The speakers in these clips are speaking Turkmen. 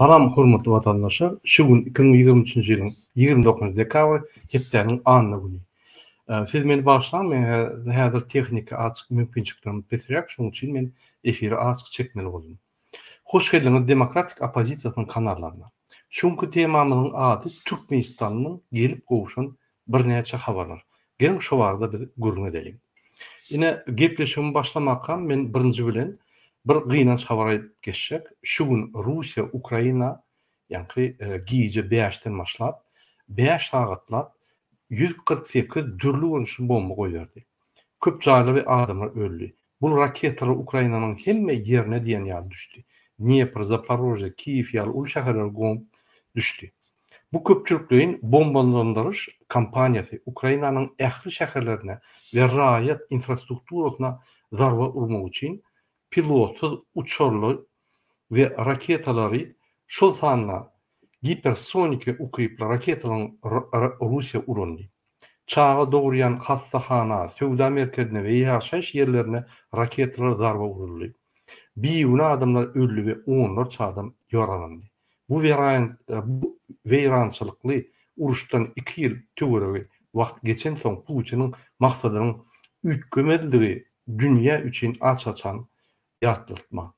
Salam hormatly watandaşlar! Şu gün 2023-nji ýylyň 29 dekabry, hepdäniň anna güni. Siz meni bagyşlaň, men häzir tehniki azjyk mümkinçiliklerim pesräk, şonuň üçin men efiri azjyk çekmeli boldum. Hoş geldiňiz Demokratik oppozisiýasynyň kanallaryna. Şu günki temamyzyň ady Türkmenistandan gelip gowşan birnäçe habarlar. Geliň şo barada biz gürrüň edeliň. Ine, gepleşigimi başlamakam men birinji bilen bir gynanç habar aýdyp geçjek. Şu gün Russiýa Ukraina ýaňky gije bäşden başlap, bäş sagatlap 148 dürli görnüşli bomba goýberdi. Köp jaýlar we adamlar öldi. Bul raketalar Ukrainanyň hemme ýerine diýen ýaly düşdi. Dnepr, Zaporožýe, Kiýew ýaly uly şäherlere gonup düşdi. Bu köpçülikleýin bombalandyryş kampaniýasy Ukrainanyň ähli şäherlerine we raýat infrastrukturasyna zarba urmak üçin pilotsyz uçarly we raketalary, şol sanda gipersoniki ukyply raketalaryň Russiýa ulandy. Çaga dogurýan hassahana, söwda merkezine we ýaşaýyş ýerlerine raketalar zarba uruldy. Bigünä adamlar öldi we onlarça adam ýaralandy. Bu bu weýrançylykly uruşdan iki ýyl töweregi wagt geçensoň Putiniň maksadynyň üýtgemezligi dünýä üçin aç-açan ýatlatma.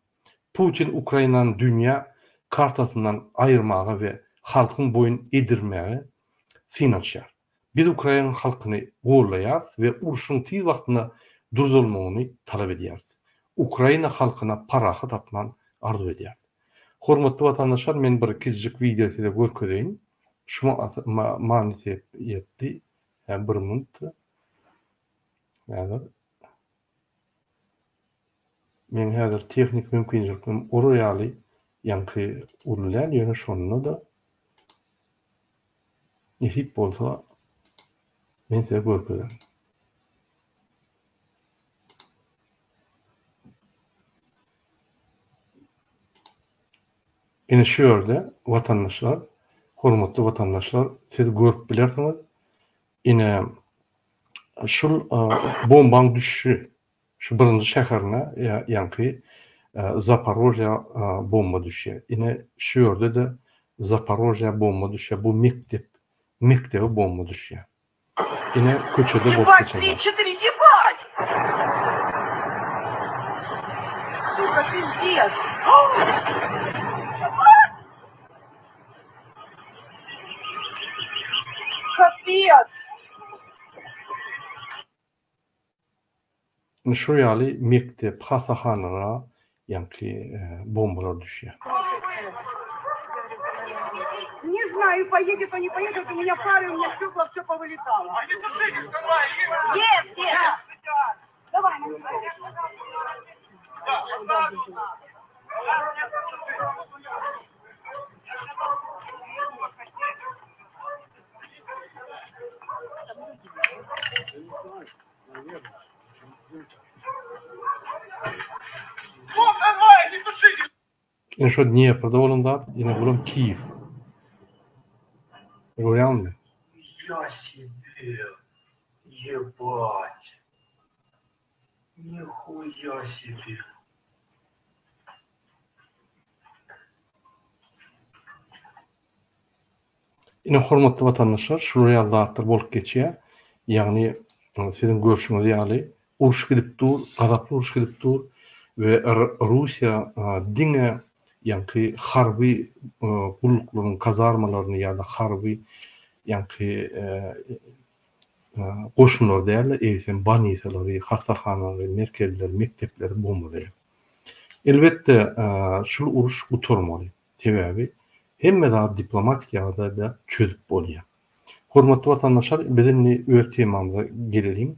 Putin Ukrainany dünýä kartasyndan aýyrmaga we halkyň boýun edirmäge synanyşýar. Biz ukrain halkyny gollaýarys we urşuň tiz wagtynda durdurylmagyny talap edýäris. Ukraina halkyna parahat asman arzuw edýäris. Hormatly watandaşlar men bir kiçijik wideo size görkezeýin. Şu manysy ýetdi. Hä bir minut. Häzir. Meň häzir tehniki mümkinçiliklerim olar ýaly ýaňky uly däl, ýöne şonda-da nesip bolsa men size görkezerin. Ine şu ýerde watandaşlar, hormatly watandaşlar siz görüp bilersiňiz. Ine şul bombaň düşüşi şu birinji şäherine ýaňky Zaporožýa bomba düşýär. Ine şu ýerde-de Zaporožýa bomba düşýär. Bu mekdep, mekdebe bomba düşýär. Ine köçede bolup geçen zat. Ine şu ýaly mekdep, hassahanalara ýaňky bombalar düşýär. Ine şo Dnieprde bolan zat, ine bulam Kiýew. Görýäňmi? Ýa себе, ебать. Нихуя себе. Ine hormatly watandaşlar şular ýaly zatlar bolup geçýär. Ýagny siziň görşüňiz ýaly uruş gidip dur, gazaply uruş gidip dur we Russiýa diňe ýaňky harby gulluklaryň kazarmalaryny ýa-da harby ýaňky goşunlary däl-de, eýsem bolnisalary, hassahanalary, merkezleri, mekdepleri bombalaýar. Elbetde, şul uruş gutarmaly. Sebäbi hemme zady diplomatik ýagdaýda çözüp bolýar. Hormatly watandaşlar, biz indi öz temamyza geleliň.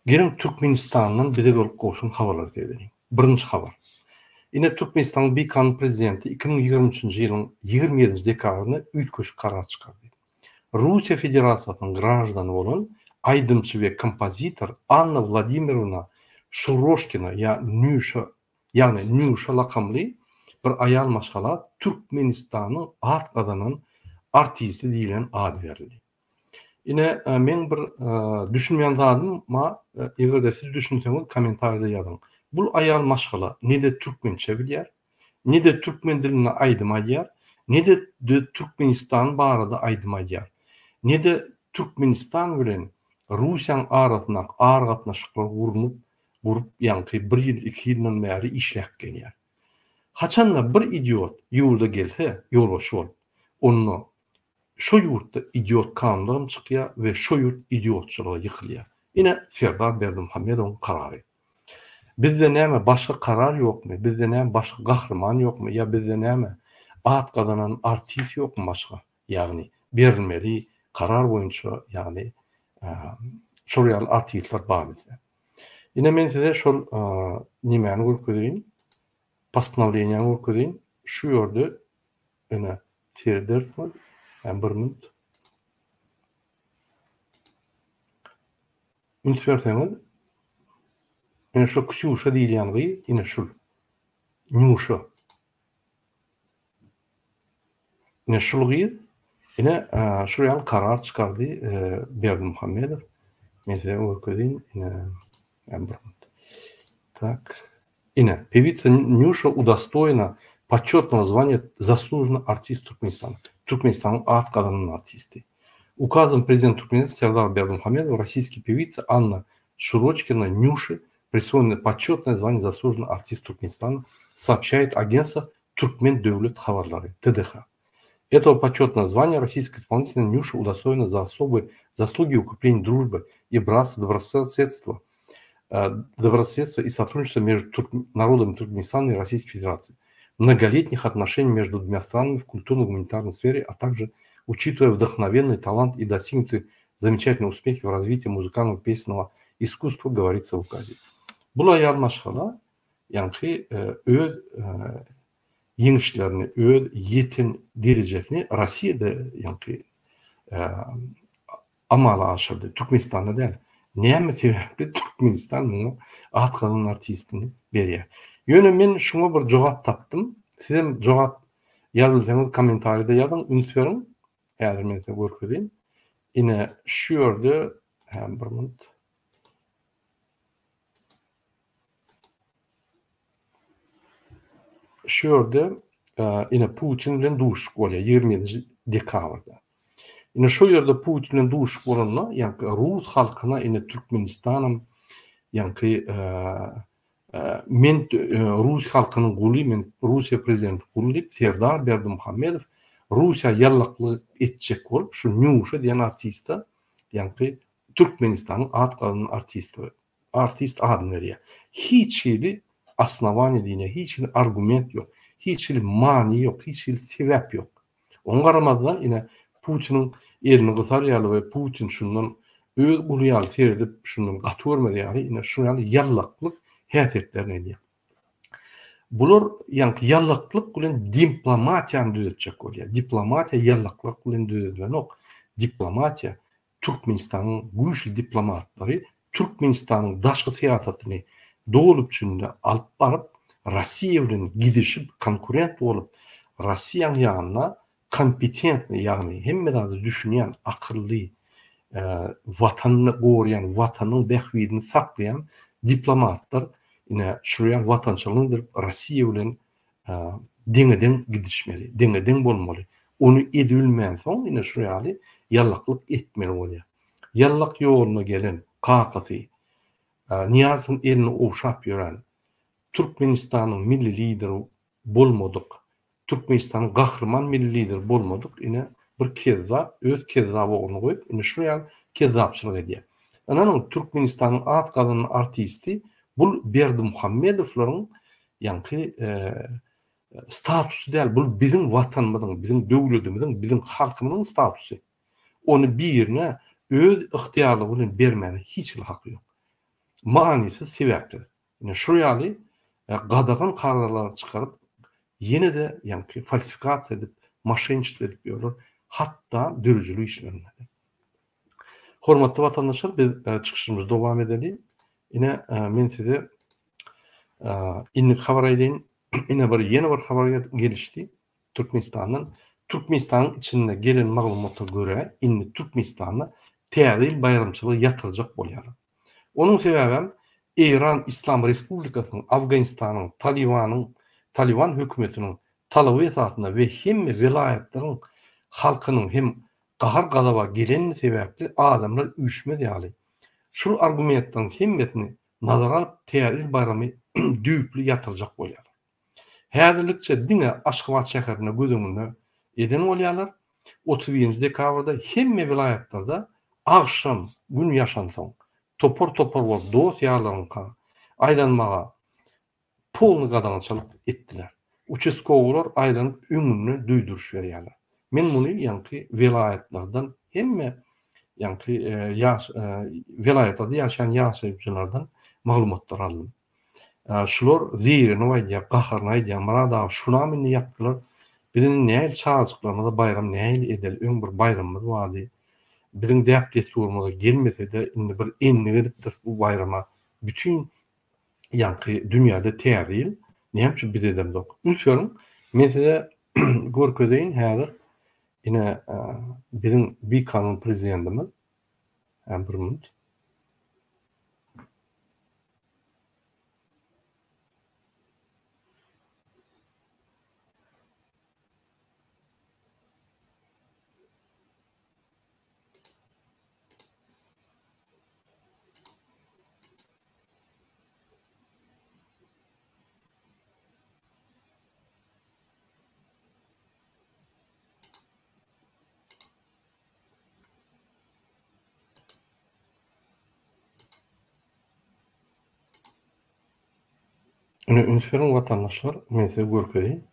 Geliň Türkmenistandan bize gelip gowşan habarlary seredeliň. Birinji habar. Ine Türkmenistanyň bikanun prezidenti 2023-nji ýylyň 27-nji dekabrynda üýtgeşik karar çykardy. Russiýa Federasiýasynyň graždany bolan aýdymçy we kompozitor Anna Wladimirowna Şuroşkina ýa Nýuşa ýagny Nýuşa lakamly bir aýal maşgala Türkmenistanyň at gazanan artisti diýlen ad berildi. Ine meň bir düşünmeýän zadym ma eger-de siz düşünseňiz kommentariýada ýazyň. Bul aýal maşgala ne-de türkmençe bilýär, Ne-de türkmen dilinde aýdym aýdýar, ne-de Türkmenistan barada aýdym aýdýar. Ne-de Türkmenistan bilen Russiýanyň arasyndaky aragatnaşyklary gurnup, gurup ýaňky bir ýyl, iki ýyldan bäri işläp gelýär. Haçanda bir idiot ýurda gelse ýolbaşçy bolup, onda şo ýurtda idiot kanunlaram çykýar we şo ýurt idiotçylyga ýykylýar. Ine Serdar Berdimuhamedowyň karary. Bizde näme başga karar ýokmy, bizde näme başga gahryman ýokmy ýa bizde näme at gazanan artist ýokmy başga? Ýagny berilmeli karar boýunça ýagny şol ýaly artistler bar bizde. Ine men size şol nimäni görkezeýin, postanowleniýany görkezeýin. Şu ýerde ine seredersiňiz. Ýa bir minut. Üns berseňiz, ine şu Ksýuşa diýilýän gyz, ine şul. Nýuşa. Ine şul gyz, ine şul ýaly karar çykardy Berdimuhamedow. Men size görkezeýin, ine, bir minut. Tak. Ine, Pewica Nýuşa udostoýena početnogo zvaniýa Zaslužnyý artist Türkmenistana, Türkmenistanyň at gazanan artisti. Ukazom Prezidenta Türkmenistana Serdar Berdimuhamedowa rossiýskiý pewica Anna Şiroçkina Nýuşe priswoýeno početnoe zvaniýe Zaslužnyý artist Türkmenistana, soobşaýet agentstwo Türkmen döwlet habarlary, TDH. Этого почетного звания российская исполнительница Нюша удостоена за особые заслуги в укреплении дружбы и братства, добрососедства, добрососедства и сотрудничества между турк... народами Туркменистана и Российской Федерации, многолетних отношений между двумя странами в культурно-гуманитарной сфере, а также учитывая вдохновенный талант и достигнутые замечательные успехи в развитии музыкального песенного искусства, говорится в указе. Bul aýal maşgala ýaňky öz ýeňişlerini, öz ýeten derejesini Rossiýada ýaňky amala aşyrdy, Türkmenistanda däl. Näme sebäpli Türkmenistan muňa at gazanan artistini berýär? Ýöne men şuňa bir jogap tapdym. Sizem jogap ýazylsaňyz kommentariýada ýazyň, üns beriň. Häzir men size görkezeyim. Ine şu ýerde, hä bir minut. Şu ýerde ine Putin bilen duşuşyk bolýar 27-nji dekabrda. Ine şu ýerde Putin bilen duşuşyk bolanda, ýaňky rus halkyna ine Türkmenistanam ýaňky men rus halkynyň guly, men Russiýa prezidenti guly diýip Serdar Berdimuhamedow Russiýa ýallaklyk etjek bolup şu Nýuşa diýen artiste ýaňky Türkmenistanyň at gazanan artisti artist adyny berýär. Hiç hili osnowaniýa diýilýän hiç hili argument ýok. Hiç hili many ýok, hiç hili sebäp ýok. Oňa garamazdan ine Putiniň elini gysar ýaly we Putin şundan öz guly ýaly seredip şundan gaty görmez ýaly ine şu ýaly ýallaklyk häsiýetlerini edýär. Bular ýaňky ýallaklyk bilen diplomatiýany düzetjek bolýar. Diplomatiýa ýallaklyk bilen düzedilenok. Diplomatiýa Türkmenistanyň güýçli diplomatlary Türkmenistanyň daşky syýasatyny doly biçimde alyp baryp, Rossiýa bilen gidişip, konkurent bolup, Rossiýanyň ýanynda kompetentnyý, ýagny hemme zada düşünýän, akylly, Watanyny goraýan, Watanynyň bähbidini saklaýan diplomatlar ine şular ýaly watançylygyny bildirip, Rossiýa bilen deňe-deň gidişmeli, deňe-deň bolmaly. Ony edibilmänsoň, ine şu ýaly ýallaklyk etmeli bolýar. Ýallak ýoluna gelen kakasy Nyýazowyň elini ogşap ýören, Türkmenistanyň milli lideri bolmadyk, Türkmenistanyň gahryman milli lideri bolmadyk ine bir kezzap öz kezzap ogluny goýup, ine şu ýaly kezzapçylyk edýär. Ynanyň, Türkmenistanyň at gazanan artisti bul Berdimuhamedowlaryň Ýaňky statusy däl, bul biziň watanymyzyň, biziň döwledimiziň, biziň halkymyzyň statusy. Ony birine öz ygtyýarlygy bilen bermäne hiç hili haky ýok. Manysyz sebäpsiz. Ine şu ýaly gadagan kararlary çykaryp, ýene-de ýaňky falsifikasiýa edip, moşenniçestvo edip ýörler, hatda döredijilik işlerinde-de. Hormatly watandaşlar, biz çykyşymyzy dowam edeli. Ine, men size indiki habar aýdaýyn. Ine bir ýene bir habar gelişdi Türkmenistandan. Türkmenistanyň içinde gelen maglumata görä, indi Türkmenistanda Täze ýyl baýramçylygy ýatyrjak bolýarlar. Onuň sebäbem Eýran Yslam Respublikasynyň, Afganistanyň, Talybanyň Talyban hökümetiniň talaby esasynda we hemme welaýatlaryň halkynyň hem gahar-gazaba gelenini sebäpli adamlar üýşmez ýaly, şul argumentleriň hemmesini nazara alyp Täze ýyl baýramy düýpli ýatyrjak bolýarlar. Häzirlikçe diňe Aşgabat şäherinde göz öňünde eden bolýarlar. 31-nji dekabrda hemme welaýatlarda agşam Gün ýaşansoň, topar-topar bolup dost-ýarlaryňka aýlanmaga polny gadagançylyk etdiler. Uçastkowylar aýlanyp öňünden duýduryş berýärler. Men muny ýaňky welaýatlardan hemme ýaňky ýaş welaýatlarda ýaşaýan ýaşaýjylardan maglumatlar aldym. Şular zeýrenip aýdýar, gaharyny aýdýar, Myrat aga şunam indi ýapdylar. Biz indi nähili çagajyklarymyza baýram nähili edeli, öň bir baýramymyz bardy. Biziň däp-dessurymyza gelmese-de indi bir endik edipdiris bu baýrama. Bütin ýaňky dünýäde täze ýyl, näme üçin biz edemzok? Üns beriň, men size görkezeýin häzir. Ine biziň bikanun prezidentimiz, bir minut. Ine üns beriň watandaşlar, men size görkezeýin.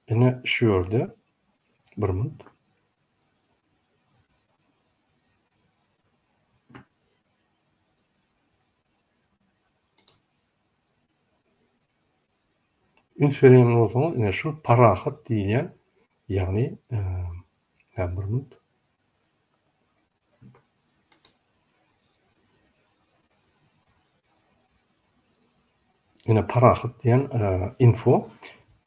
Ine şu ýerde bir minut. Üns berýän bolsaňyz, ine şu parahat diýilýän, ýagny, hä bir minut. Ine parahat diýen info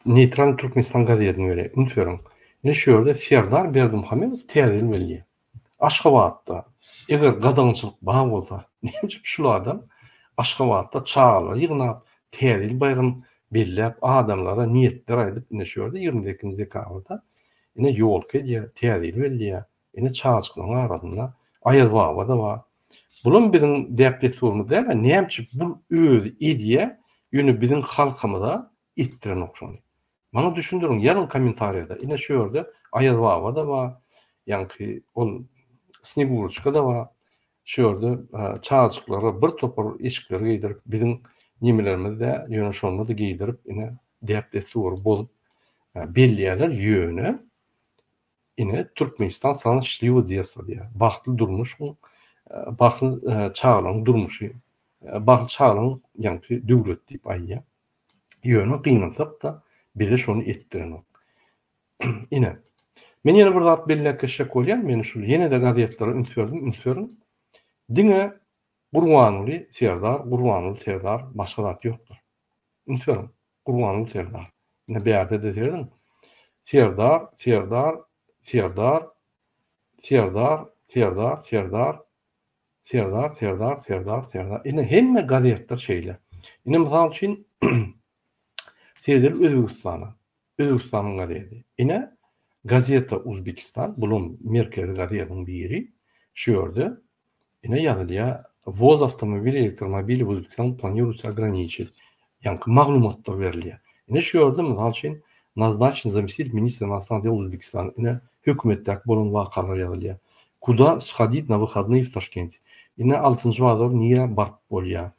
Neýtral Türkmenistan gazetini berýär. Üns beriň. Ine şu ýerde Serdar Berdimuhamedow täze ýyl belleýär. Aşgabatda eger gadagançylyk bar bolsa, näme üçin şul adam Aşgabatda çagalary ýygnap, Täze ýyl baýram belläp, adamlara niýetler aýdyp, ine şu ýerde 28 dekabrda ine ýolka edýär, Täze ýyl belleýär, ine çagajyklaryň arasynda Aýaz baba-da bar. Bulam biziň däp-dessurymyz däl-ä, näme üçin bul özi edýär, ýöne biziň halkymyza etdirenok şony. Maňa düşündiriň, ýazyň kommentariýada. Ine şu ýerde Aýaz baba-da bar, ýaňky ol Sneguroçka-da bar. Şu ýerde çagajyklara bir topar eşikleri geýdirip, biziň nemelerimiz-dä, ýöne şonda-da geýdirip, ine däp-dessury bozup belleýärler, ýöne ine Türkmenistan sana şçliwo detstwo diýýär. Bagtly durmuşyň, bagtly çagalaryň durmuşy, bagtly çagalaryň ýaňky döwleti diýip aýdýar. Ýöne gynansak-da, bize şony etdirenok. Ine, men ýene bir zat belläp geçjek bolýan, men şu ýene-de gazetlere üns berdim, üns beriň. Diňe Gurbanguly Serdar, Gurbanguly Serdar, başga zat ýokdur. Üns beriň, Gurbanguly Serdar. Ine bärde-de serediň. Serdar, Serdar, Serdar, Serdar, Serdar, Serdar, Serdar, Serdar, Serdar, Serdar. Ine hemme gazetler şeýle. Ine mysal üçin seredeli Özbegistana. Özbegistanyň gazeti. Ine Gazeta Uzbekistan, bulam merkezi gazetiň biri. Şu ýerde ine ýazylýar, Wwoz awtomobil, elektromobil w Uzbekistan planiruется ograniçit. Ýaňky maglumatlar berilýär. Ine şu ýerde mysal üçin Naznaçen zamestitel ministra inostrannah del Uzbekistana. Ine hökümetdäki bolan wakalar ýazylýar. Kuda shodit na wyhodnyý w Taşkente. Ine altynjy bazar nirä baryp bolýar.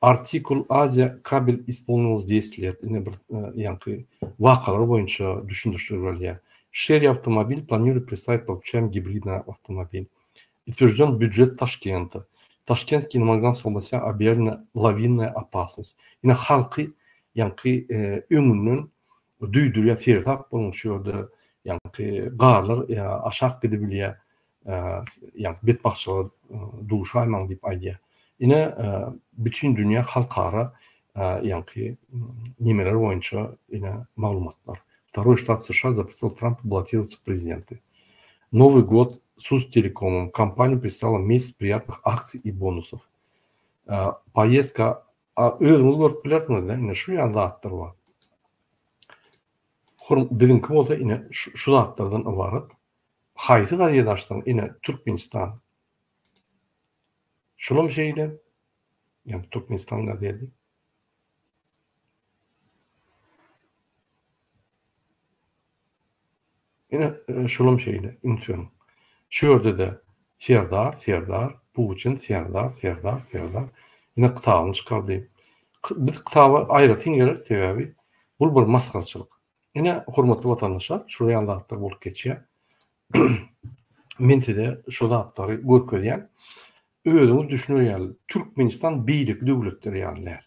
Artikul Aziýa kabel ispolnilось deset let. Ine bir ýaňky wakalar boýunça düşündirişler berilýär. Şeri awtomobil planiruet predstavit podключaem gibridnyý awtomobil. Utwержден býudžet Taşkenta. Taşkentskiý Namanganskiý oblastýa obýawlena lawinnaýa opasnost. Ine halky ýaňky öňünden duýdurýar, seresap boluň şu ýerde ýaňky garlar aşak gidibilýär, ýaňky betbagtçylyga duşaýmaň diýip aýdýar. Ine bütin dünýä halkara ýaňky nemeler boýunça ine maglumatlar. Wtoroý ştat США zapretил Trampu ballotirowatsya w prezidenty. Nowy god s Uztelekomom, kompaniýa predstawila mesяc priýatnych aksiý i bonusow. Poýezdka. Özüňiz görüp bilersiňiz-de, ine şu ýaly zatlar bar. Biziňki bolsa ine şu zatlardan ybarat. Haýsy gazet açsaň, ine Türkmenistan. Şulam şeýle. Ýa Türkmenistan gazeti. Ine, şulam şeýle, üns beriň. Şu ýerde-de Serdar, Serdar, Putin, Serdar, Serdar, Serdar. Ine, kitabyny çykardy. Biz kitaba aýratyn geleris, sebäbi bul bir masgaraçylyk. Ine, hormatly watandaşlar, şular ýaly zatlar bolup geçýär. Men size şu zatlary görkezýän. Özüňiz düşüner ýaly, Türkmenistan beýleki döwletler ýaly däl.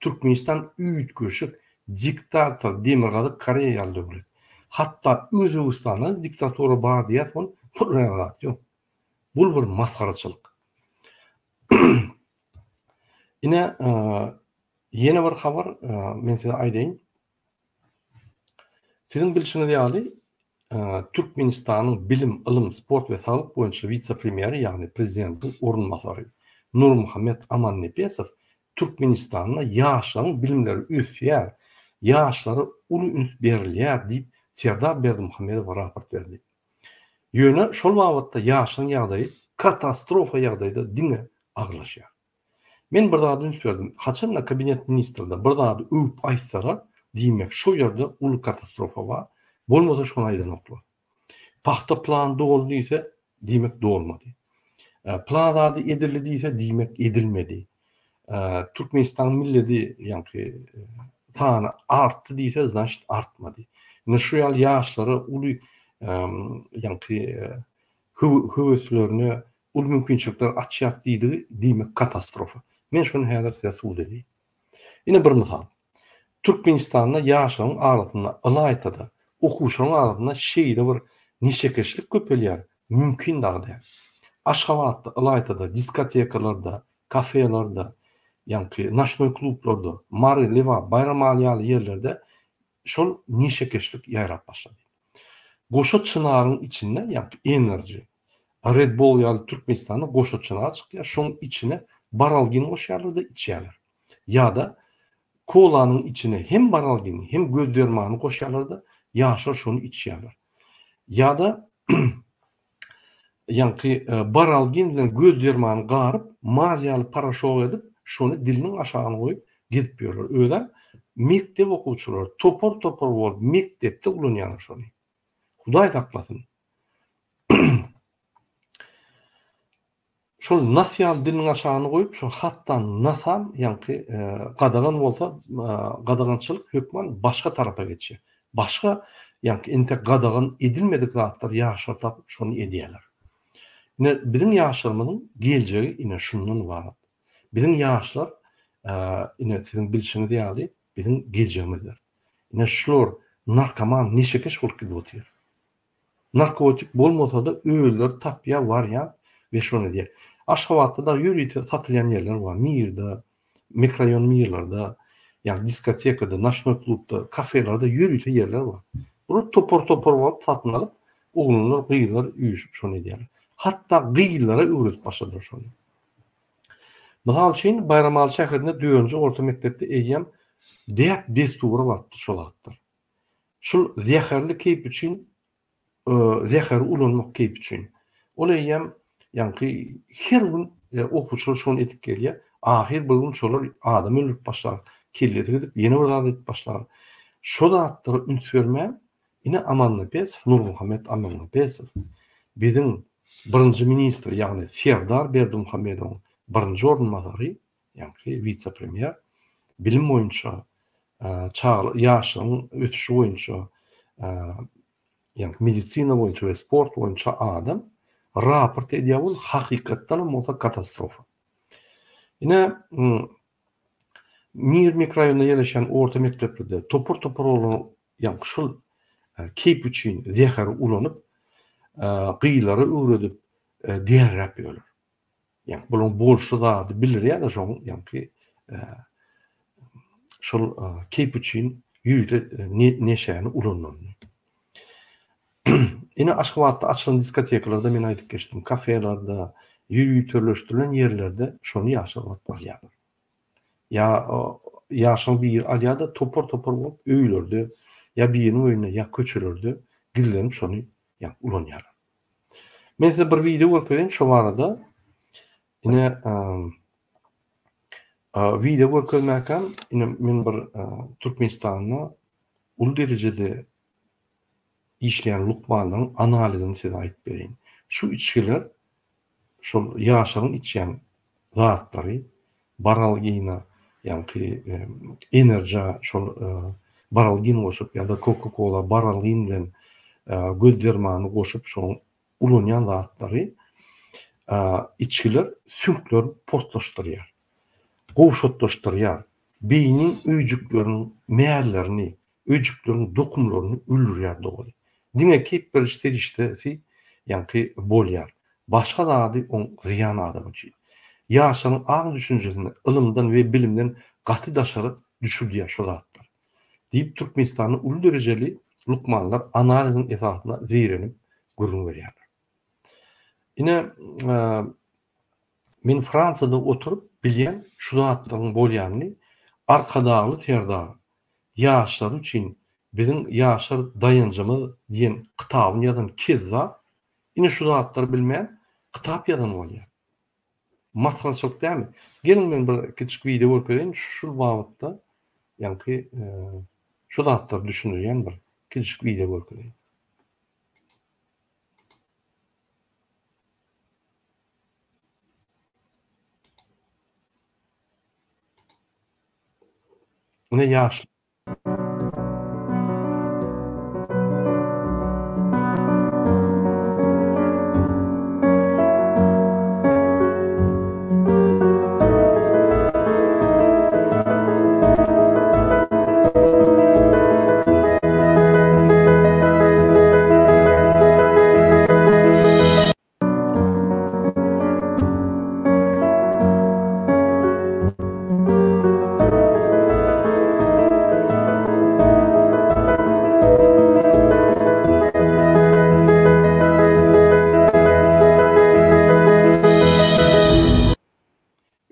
Türkmenistan üýtgeşik diktator Demirgazyk Koreýa ýaly döwlet. Hatda Özbegistanda diktatura bar diýýäs ol bular ýaly zat ýok. Bul bir masgaraçylyk. Ine ýene bir habar men size aýdaýyn. Siziň bilşiňiz ýaly, Türkmenistanyň bilim, ylym, sport we saglyk boýunça wise-premýeri, ýagny prezidentiň orunbasary Nurmuhammet Amannepesow Türkmenistanda ýaşlaryň bilimleri ösýär, ýaşlara uly üns berilýär diýip, Serdar Berdimuhamedowa raport berdi. Ýöne şol babatda ýaşlaryň ýagdaýy katastrofa ýagdaýda diňe agyrlaşýar. Men bir zada üns berdim. Haçanda kabinet ministrde bir zady öwüp aýtsalar, diýmek şo ýerde uly katastrofa bar. Bolmasa şony aýdanoklar. Pagta plan doldy diýse, diýmek dolmady. Plan zady edildi diýse, diýmek edilmedi. Türkmenistanyň milledi, ýaňky sany artdy diýse, znaçit artmady. Ine şu ýaly ýaşlara uly ýaňky höweslerine Uly mümkinçilikler açýas diýdigi diýmek katastrofa. Men şony häzir size subut edeýin. Ine bir mysal. Türkmenistanda ýaşlaryň arasynda ylaýta-da okuwçylaryň arasynda şeýle bir neşekeşlik köpelýär, mümkin dagy däl. Aşgabatda ylaýta-da diskotekalarda, kafelerde, ýaňky noçnoý klublarda, Mary, Lebap, Baýramaly ýaly ýerlerde şol neşekeşlik ýaýrap başlady. Goşa çynaryň içinde, ýagny energy, Red Bull ýaly Türkmenistanda goşa çynar çykýar, şoň içine baralgin goşýarlar-da içýärler. Ýa-da kolanyň içine hem baralgini, hem göz dermanyny goşýarlar-da, ýaşlar şony içýärler. Ýa-da ýaňky baralgin bilen göz dermany garyp, maz ýaly paraşok edip, şony diliniň aşagyna goýup gezip ýörler. Özem mekdep okuwçylary topar-topar bolup mekdepde ulanýarlar şony. Hudaý saklasyn. Şol nas ýaly diliniň aşagyna goýup, şol hatda nasam ýaňky gadagan bolsa, gadagançylyk hökman başga tarapa geçýär. Başga ýaňky entek gadagan edilmedik zatlar ýaşlar tapyp şony edýärler. Ine biziň ýaşlarymyzyň geljegi ine şundan ybarat. Biziň ýaşlar ine siziň bilşiňiz ýaly biziň geljegimizdir. Ine şular narkoman, neşekeş bolup gidip otyr. Narkotik bolmasada özleri tapýar barýar we şony edýär. Aşgabatda dagy ýörite satylýan ýerler bar. Mirde, mikroraýon Mirlerde, ýagny diskotekada, noçnoý klubda, kafelerde ýörite ýerler bar. Bular topar-topar bolup satyn alyp, oglanlar, gyzlar üýşüp şony edýärler. Hatda gyzlara öwredip başladylar şony. Mysal üçin, Baýramaly şäherinde dördünji orta mekdepde eýýäm däp-dessura barypdyr şol zatlar. Şul zäherli keýp üçin zäheri ulanmak keýp üçin. Ol eýýäm ýaňky her gün okuwçylar şony edip gelýär. Ahyr bir gün şolar adam öldürip başlar, kellesi gidip ýene bir zat edip başlar. Şo zatlara üns bermän, ine Amannepesow, Nurmuhammet Amannepesow biziň birinji ministr, ýagny Serdar Berdimuhamedowyň birinji orunbasary, ýagny wise-premýer, bilim boýunça, çaga ýaşlaryň ösüşi boýunça, ýagny medisina boýunça we sport boýunça adam raport edýär bul hakykatdan hem bolsa katastrofa. Ine Mir mikroraýonynda ýerleşýän orta mekdeplerde topar-topar bolan ýagny şol keýp üçin zäheri ulanyp, gyzlara öwredip derräp ýörler. Ýagny bularyň bolşy zady bildirýär-de şoň ýaňky şol keýp üçin ýörite neşäni ulananyny. Ine Aşgabatda açylan diskotekalarda men aýdyp geçdim, kafelerde, ýöriteleşdirilen ýerlerde şony ýaşlar alyp barýarlar. Ýa ýaşlaryň biri alýar-da topar-topar bolup öýlerde ýa biriniň öýünde ýa köçelerde gizlenip şony ýa ulanýarlar. Men size bir wideo görkezeýin şo barada. Ine wideo görkezmäkäm ine men bir Türkmenistanda uly derejede işleýän lukmanlaryň analizini size aýdyp bereýin. Şu içgiler şol ýaşlaryň içýän zatlary baralgina ýaňky enerja şol baralgin goşup ýa-da koka-kola baralgin bilen göz dermanyny goşup şonuň ulanýan zatlary içgiler süňkleri portlaşdyrýar, gowşatlaşdyrýar, beýniň öýjükleriniň mäzlerini öýjükleriň dokumlaryny öldürýär doly. Diňe keýp beriji serişdesi ýaňky bolýar. Başga zady oň zyýan adam üçin. Ýaşlaryň aň düşünjesini ylymdan we bilimden gaty daşary düşürdýär şo zatlar. Diýip Türkmenistanda uly derejeli lukmanlar analiziň esasynda zeýrenip gürrüň berýärler. Ine men Fransiýada oturyp bilýän şu zatlaryň bolýanyny Arkadagly Serdar Ýaşlar üçin biziň ýaşlar daýanjymyz diýen kitabyny ýazan kezzap ine şu zatlary bilmän kitap ýazan bolýar. Masgaraçylyk dälmi? Geliň men bir kiçijik wideo görkezeýin şul babatda ýaňky şu zatlary düşündirýän bir kiçijik wideo görkezeýin. Ine ýaş.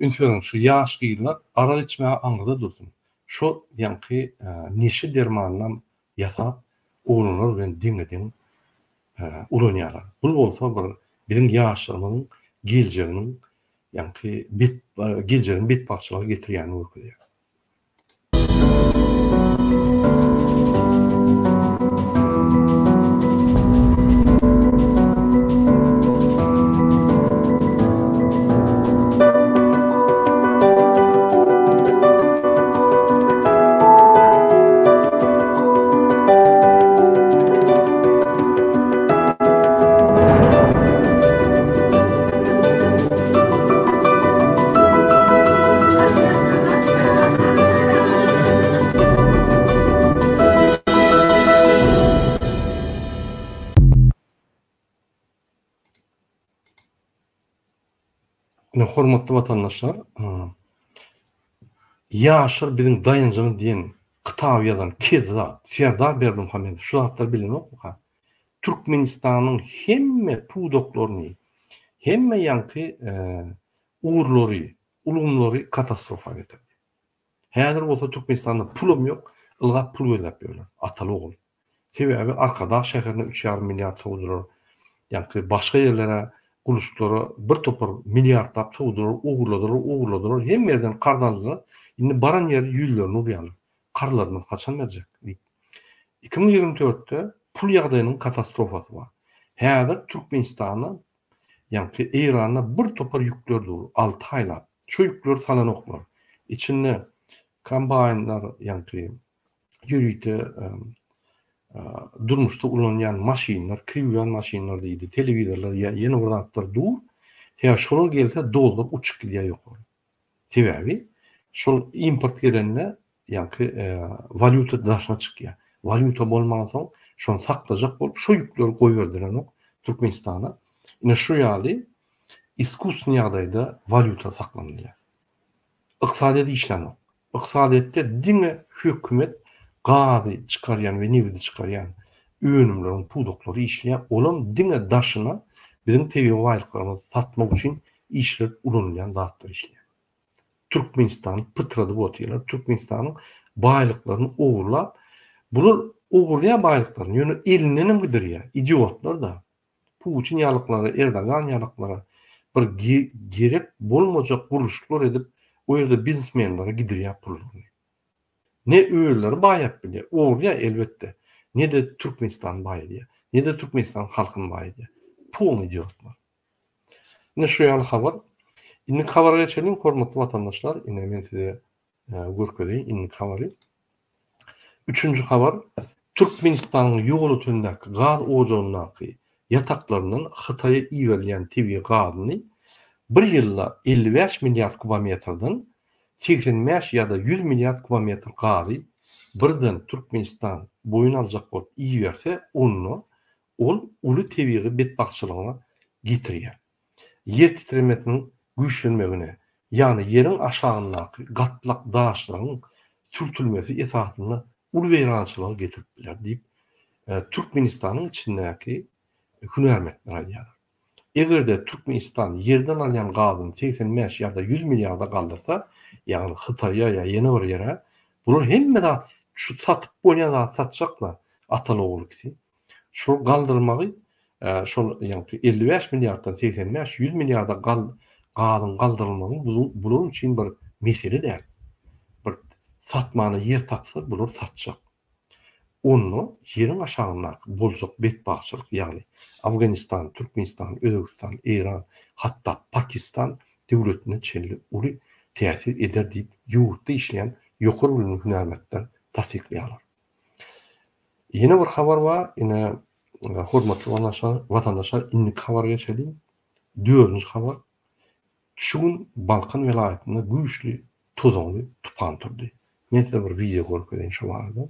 Üns beriň şu ýaş gyzlar arak içmäge aňyrda dursun. Şo ýaňky neşe dermanynam ýasap oglanlar bilen deňe-deň ulanýarlar. Bul bolsa bir biziň ýaşlarymyzyň geljeginiň ýaňky bet geljegini betbagtçylyga getirýänini görkezýär. Ine, hormatly watandaşlar, Ýaşlar biziň daýanjymyz diýen kitaby ýazan kezzap Serdar Berdimuhamedow şu zatlary bilenokmyka? Türkmenistanyň hemme pudaklaryny, hemme ýaňky ugurlary, ulgamlary katastrofa getirdi. Häzir bolsa Türkmenistanda pulam ýok, ylgap pul gözläp ýörler, ataly-ogul. Sebäbi Arkadag şäherine üç ýarym milliard sowdular, ýaňky başga ýerlere, gurluşyklara bir topar milliardlap sowdular, ogurladylar, ogurladylar, hemme ýerden karz aldylar. Indi baran ýeri ýüzlerini urýarlar. Karzlarymyzy haçan berjek diýip. 2024-de pul ýagdaýynyň katastrofasy bar. Häzir Türkmenistanda, ýaňky Eýranda bir topar ýükler dur, alty aýlap. Şo ýükleri salanoklar. Içinde kombaýnlar, ýaňky ýörite durmuşda ulanylýan maşynlar, kir ýuwýan maşynlar diýdi, telewizorlar ýa ýene bir zatlar dur. Sebäbi şolar gelse dollar uçup gidýär ýokary. Sebäbi şol import gelende ýaňky walýuta daşyna çykýar. Walýuta bolmansoň şony saklajak bolup şo ýükleri goýberdilenok Türkmenistana. Ine şu ýaly iskusnyý ýagdaýda walýuta saklanylýar. Ykdysadyýet işlänok. Ykdysadyýetde diňe hökümet gazy çykarýan we nebiti çykarýan önümleriň pudaklary işleýär, olam diňe daşyna biziň tebigy baýlyklarymyzy satmak üçin işlenip ulanylýan zatlar işleýär. Türkmenistany pytradyp otyrlar. Türkmenistanyň baýlyklaryny ogurlap, bular ogurlaýar baýlyklaryny, ýöne elindenem gidirýär. Idiotlar-da. Putin ýalyklara, Erdogan ýalyklara bir gerek bolmajak gurluşyklar edip, o ýerde biznesmenlere gidirýär pullaryny. Ne özleri baýap bilýär, ogurlaýar elbetde, ne-de Türkmenistany baýadýar, ne-de Türkmenistanyň halkyny baýadýar. Polny idiotlar. Ine şu ýaly habar. Indiki habara geçeliň, hormatly watandaşlar. Ine men size görkezeýin indiki habary. Üçünji habar, Türkmenistanyň Ýolötendäki gaz ojagyndaky ýataklaryndan Hytaýa iberilýän tebigy gazyny bir ýylda 55 milliard kubometrden 85 ýa-da 100 milliard kubometr gazy birden Türkmenistan boýun aljak bolup iberse, onda ol uly tebigy betbagtçylygyna getirýär. Ýer titremesiniň güýçlenmegine, ýagny ýeriň aşagyndaky gatlak daşlaryň sürtülmesi esasynda uly weýrançylyga getirip biler diýip, Türkmenistanyň içindäki hünärmentler aýdýarlar. Eger-de Türkmenistan ýerden alýan gazyny 85 ýa-da 100 milliarda galdyrsa, ýagny Hytaýa ýa ýene bir ýere, bular hemme zat şu satyp bolýan zady satjaklar, ataly-ogul ikisi. Şol galdyrmagy şol ýaňky 55 milliarddan 85, 100 milliarda gal gazyň galdyrylmagy bular üçin bir mesele däl. Bir satmana ýer tapsa bular satjak. Onda ýeriň aşagyndaky boljak betbagtçylyk ýagny Afganistan, Türkmenistan, Özbegistan, Eýran hatda Pakistan döwletine çenli uly täsir eder diýip ýurtda işleýän ýokary bilimli hünärmentler tassyklaýarlar. Ýene bir habar bar, ine, hormatly watandaşlar, indiki habara geçeliň. Dördünji habar, şu gün Balkan welaýatynda güýçli tozanly tupan turdy. Men size bir wideo görkezeýin şu barada.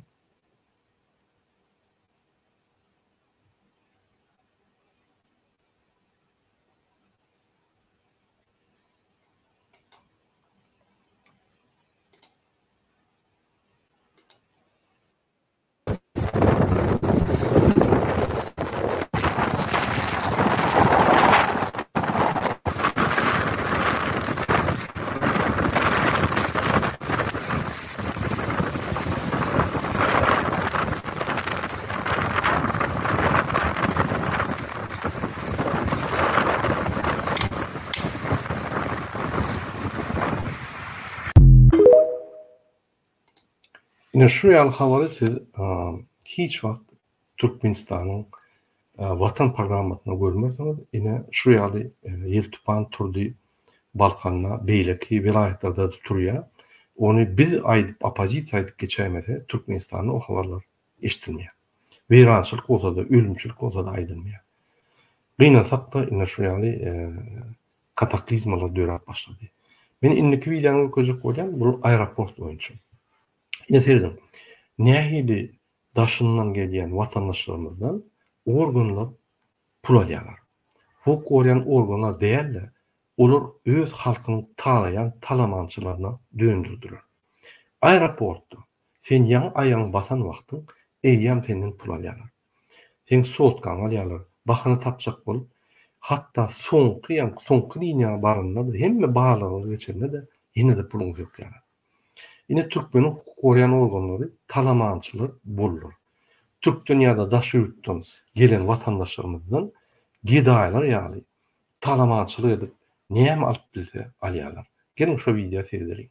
Ine şu ýaly habary siz hiç wagt Türkmenistanyň Watan programmasynda görmersiňiz. Ine şu ýaly ýel tupan turdy Balkanda, beýleki welaýatlarda-da turýar. Ony biz aýdyp, oppozisiýa aýdyp geçäýmese, Türkmenistanda o habarlar eşidilmeýär. Weýrançylyk bolsa-da, ölümçilik bolsa-da aýdylmaýar. Gynansak-da, ine şu ýaly kataklizmalar döräp başlady. Men indiki wideony görkezjek bolýan, bul aeroport boýunça. Ine serediň, nähili daşyndan gelýän watandaşlarymyzdan organlar pul alýarlar. Hukuk goraýan organlar däl-de, olar öz halkyny talaýan talamançylaryna döndürdiler. Aeroportda sen ýaňy aýagyňy basan wagtyň eýýäm senden pul alýarlar. Seň sotkaňy alýarlar, bahana tapjak bolup, hatda soňky ýaňky soňky liniýaňa baranda-da, hemme barlaglary geçende-de ýene-de puluňy sökýärler. Ine türkmeniň hukuk goraýan organlary talamançylar boldular. Türkden ýa-da daşary ýurtdan gelen watandaşlarymyzdan gedaýlar ýaly talamançylyk edip näme alyp bilse alýarlar. Geliň şo wideo seredeliň.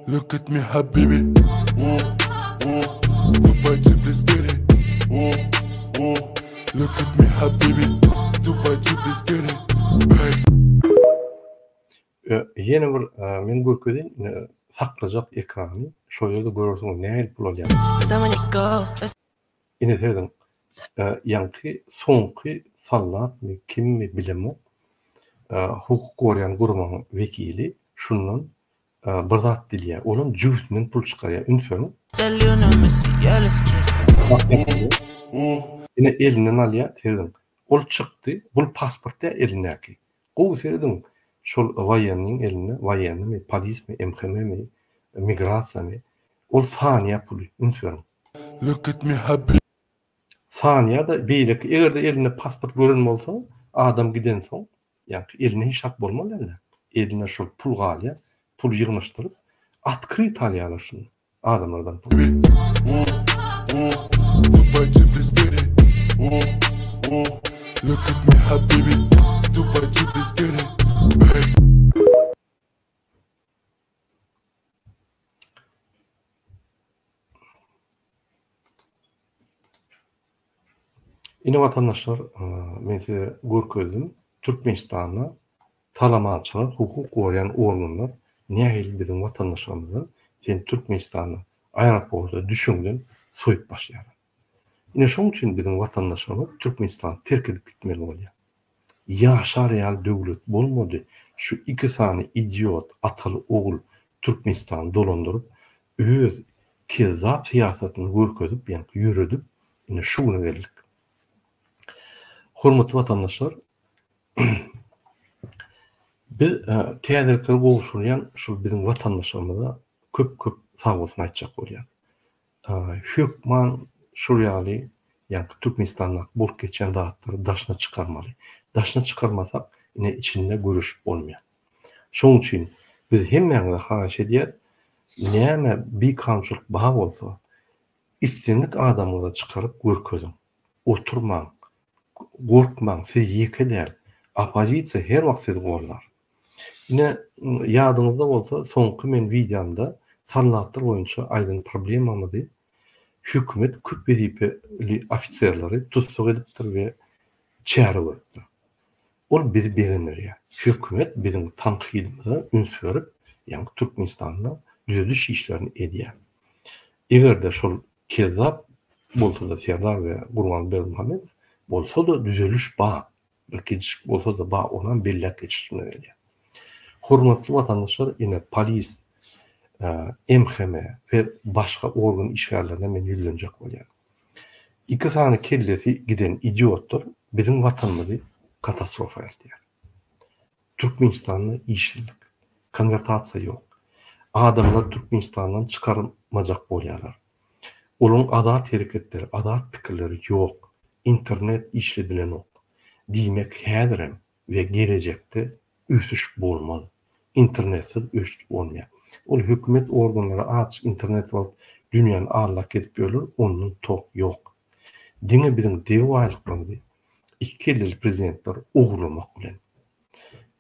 Look at me habibi Dubai drip let's get it Look at me habibi Dubai drip let's get it Bags Ýene bir men görkezeýin saklajak ekrany şo ýerde görersiňiz nähili pul alýan. Ine serediň, ýaňky soňky soldatmy, kimmi bilemok, hukuk goraýan guramanyň wekili şundan. bir zat diýýär. Olam jübüsinden pul çykarýar. Üns beriň. Ine elinden alýar, serediň. Ol çykdy, bul pasport däl elindäki. Gowy serediň, şol woýenniň elinde, woýennymy, polismi, MHM-mi, migrasiýamy, ol sanýar puly, üns beriň. Look at me habibi. Sanýar-da beýleki, eger-de elinde pasport gören bolsa, adam gidensoň, Ýaňky elinde hiç zat bolmaly dälde. Elinde şol pul galýar. Pul ýygnaşdyryp, otkryt alýarlar şuny adamlardan pul. Ine watandaşlar men size görkezdim Türkmenistanda talamançylar hukuk goraýan organlar nähili biziň watandaşlarymyzdan sen Türkmenistanda aeroporta düşeňden soýup başlaýarlar. Ine şoň üçin biziň watandaşlarymyz Türkmenistany terk edip gitmeli bolýar. Ýaşar ýaly döwlet bolmady şu iki sany idiot ataly ogul Türkmenistany dolandyryp öz kezzap syýasatyny görkezip ýaňky ýöredip ine şu güne geldik. Hormatly watandaşlar biz täzelikleri gowşurýan şul biziň watandaşlarymyza köp köp sagbolsun aýtjak bolýas. Hökman şul ýaly ýaňky Türkmenistandaky bolup geçýän zatlary daşyna çykarmaly. Daşyna çykarmasak ine içinde göreşip bolmaýar. Şoň üçin biz hemmäňize haýyş edýäs, näme bikanunçylyk bar bolsa, islendik adamyňyza çykaryp görkeziň. Oturmaň, gorkmaň, siz ýeke däl. Oppozisiýa her wagt sizi goldar. Ine, ýadyňyzda bolsa, soňky men wideomda sallatlar boýunça aýdan problemamyzy hökümet köp wezipeli ofiserleri tussag edipdir we çäre görüpdir. Ol bizi begendirýär. Hökümet biziň tankydymyza üns berip, ýagny Türkmenistanda düzediş işlerini edýär. Eger-de şol kezzap bolsa-da Serdar we Gurban Berdimuhamedow bolsa-da düzeliş bar. Bir gijik bolsa-da bar, onam belläp geçişime gelýär. Hormatly watandaşlar, ine polis, MHM we başga organ işgärlerine men ýüzlenjek bolýan. Iki sany kellesi giden idiotlar biziň watanymyzy katastrofa eltýär. Türkmenistanda işsizlik, konwertasiýa ýok. Adamlar Türkmenistandan çykarmajak bolýarlar. Olaryň azat hereketleri, azat pikirleri ýok. Internet işledilenok. Diýmek häzirem we gelejekde ösüş bolmaz. Internetsiz ösüş bolmaýar. Ol hökümet organlary azjyk internet bolup dünýäni allak gezip ýörler, ondan tok ýok. Diňe biziň debi baýlyklarymyzy iki kelleli prezidentler ogurlamak bilen.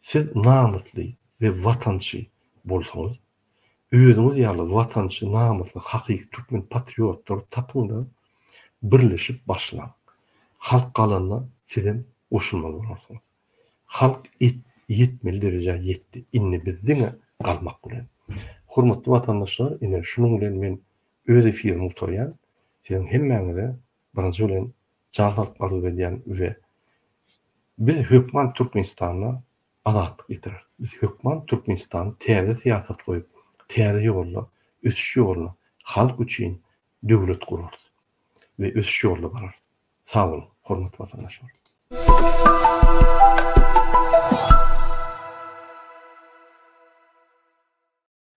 Siz namysly we watançy bolsaňyz, özüňiz ýaly watançy, namysly, hakyky türkmen patriotlary tapyň-da, birleşip başlaň. Halk galanda sizem goşulmaly bolarsyňyz. Halk ýetmeli derejä ýetdi. Indi biz diňe galmak bilen. Hormatly watandaşlar, ine şunuň bilen men öz efirimi gutarýan. Siziň hemmäňize birinji bilen jan saglyk arzuw edýän we biz hökman Türkmenistanda azatlyk getireris. Biz hökman Türkmenistany täze syýasat goýup, täze ýolda, ösüş ýoluna, halk üçin döwlet gurarys we ösüş ýoluna bararys. Sag boluň, hormatly watandaşlar!